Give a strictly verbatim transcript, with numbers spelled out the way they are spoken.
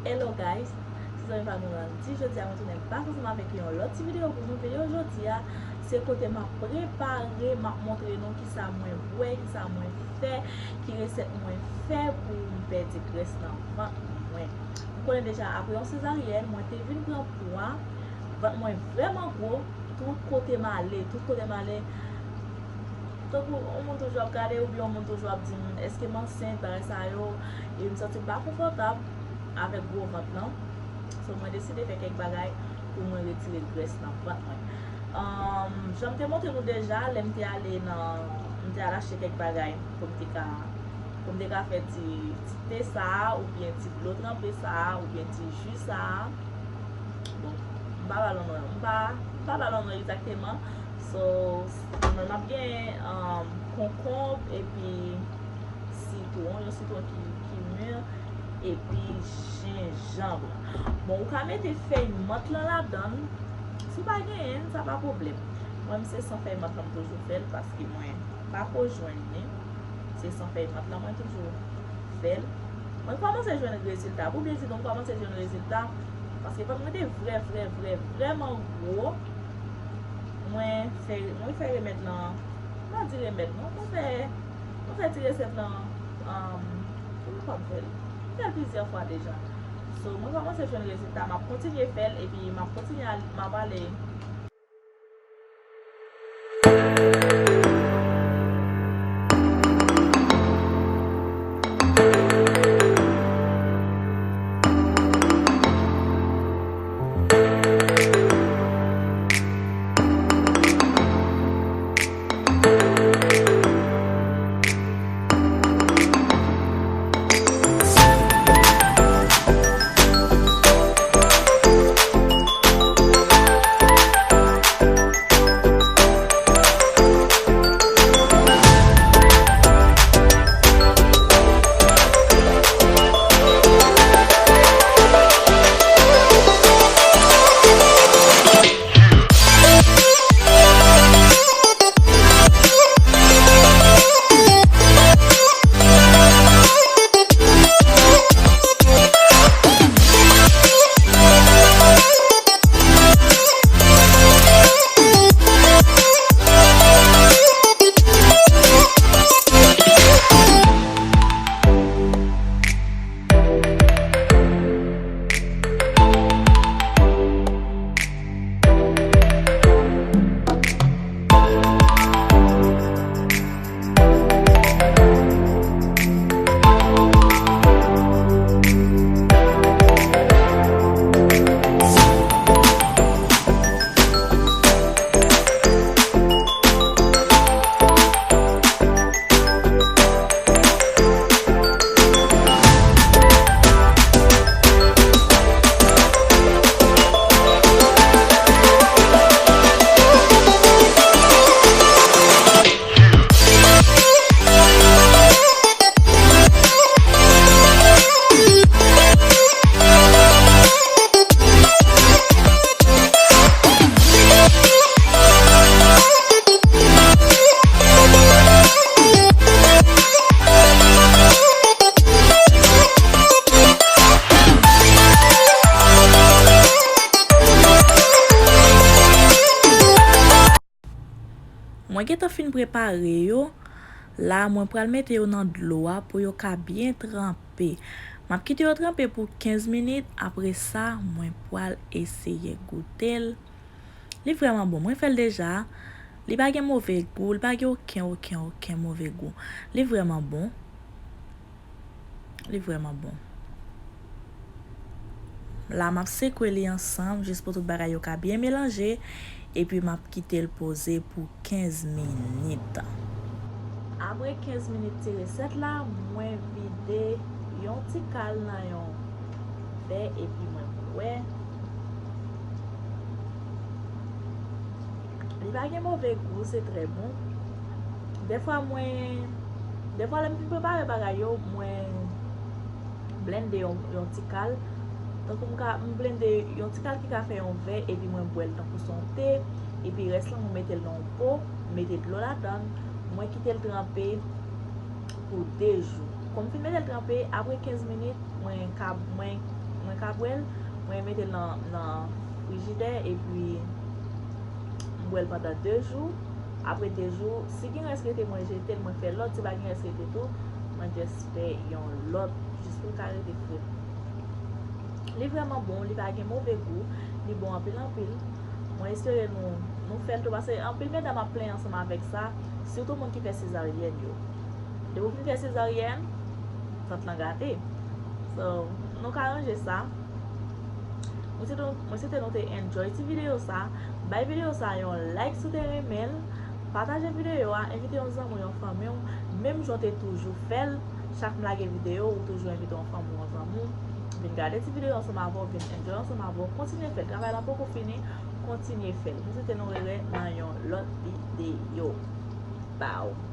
Hello guys, se zanmi pa nou Landy. Jodi a mwen tounen bak ansanm avèk yon lòt ti videyo pou nou. Videyo jodi a, se kote m ap prepare, m ap montre nou kisa mwen bwè, kisa mwen fè, ki resèt mwen fè pou m pèdi grès nan vant mwen. Nou konnen deja, apre yon sezaryèn, mwen te vin pran pwa, vant mwen vrèman gwo, tout kote m ale, tout kote m ale, tankou yon moun toujou ap gade oubyen yon moun toujou ap di m, èske m ansent, bagay sa yo, e m santi m pa konfòtab avèk gwo vant lan. So, mwen deside fè kèk bagay pou mwen retire grès nan vant mwen. Ahn, jan m te montre nou deja, lè m te ale nan, m te al achte kèk bagay pou m te ka, pou m te ka fè ti, ti te sa a, oubyen ti dlo tranpe sa a, oubyen ti ji sa a. Bon, m pa ba l yon non, m pa, m pa ba l yon non egzakteman. So, mwen m ap gen, um, konkonb epi sitwon, yon sitwon ki, ki mi, epi jenjanm. Bon, ou ka mete fèy mant lan ladan l. Si w pa genyen l, sa pa pwoblèm. Mwen, m se san fèy mant lan m toujou fè l, paske mwen pa ko jwenn li. Se san fèy mant lan mwen toujou fè l. Mwen kòmanse jwenn rezilta. Pou byen di nou, m kòmanse jwenn rezilta. Paske vant mwen te vrè, vrè, vrè, vrèman gwo. Mwen fè, mwen fè remèd lan. M pa di remèd, non. Mwen fè, mwen fè ti resèt lan, um, konbyen fwa m fè l? M fè l plizyè fwa deja. So, mwen kòmanse jwenn rezilta. M ap kontinye fè l, epi m ap kontinye al, m ap ale. Mwen gentan fin prepare yo. La, mwen pral mete yo nan dlo a pou yo ka byen tranpe. M ap kite yo tranpe pou kenz minit. Apre sa, mwen pral eseye goute l. Li vrèman bon. Mwen fè l deja. Li pa gen move gou. Li pa gen okenn, okenn, okenn move gou. Li vrèman bon. Li vrèman bon. La, m ap sekwe li ansanm jis pou tout bagay yo ka byen melanje. Epi m ap kite l poze pou kenz minit. Apre kenz minit ti resèt la, mwen vide yon ti kal nan yon vè epi mwen bwè. Li pa gen move gou, se trè bon. Dèfwa mwen, dèfwa lè m fin prepare bagay yo, mwen blende yon, yon ti kal. Tankou m ka, m blende yon ti kal ki ka fè yon vè, epi mwen bwè l tankou se yon te, epi rès lan mwen mete l nan yon po, m mete dlo ladan l, mwen kite l tranpe pou de jou. Kòm m fin mete l tranpe, apre kenz minit, mwen ka, mwen, Mwen ka bwè l, mwen mete l nan, nan frijidè, epi m bwè l pandan de jou. Apre de jou, si gen rès rete, mwen jete l, mwen fè lòt. Si pa gen rès rete tou, mwen just fè yon lòt, jis pou l ka rete fre. Li vrèman bon, li pa gen move gou, li bon anpil anpil. Mwen espere nou, nou fè l tou, paske anpil medam ap plenyen ansanm avèk sa, sitou moun ki fè sezaryèn yo. Depi w fin fè sezaryèn, sant lan gate. So, nou ka ranje sa. Mwen swete nou, mwen swete nou te enjoy ti videyo sa. Bay videyo sa yon like si w te renmen l. Pataje videyo a, envite yon zanmi w, yon fanmi w. Menm jan w te toujou fè l, chak m lage videyo, ou toujou envite yon fanmi w, yon zanmi w. Vin gade ti videyo ansanm avè w, vin enjoy ansanm avè w. Kontinye fè l. Travay la poko fini, kontinye fè l. Mwen swete nou rewè nan yon lòt videyo. Bye.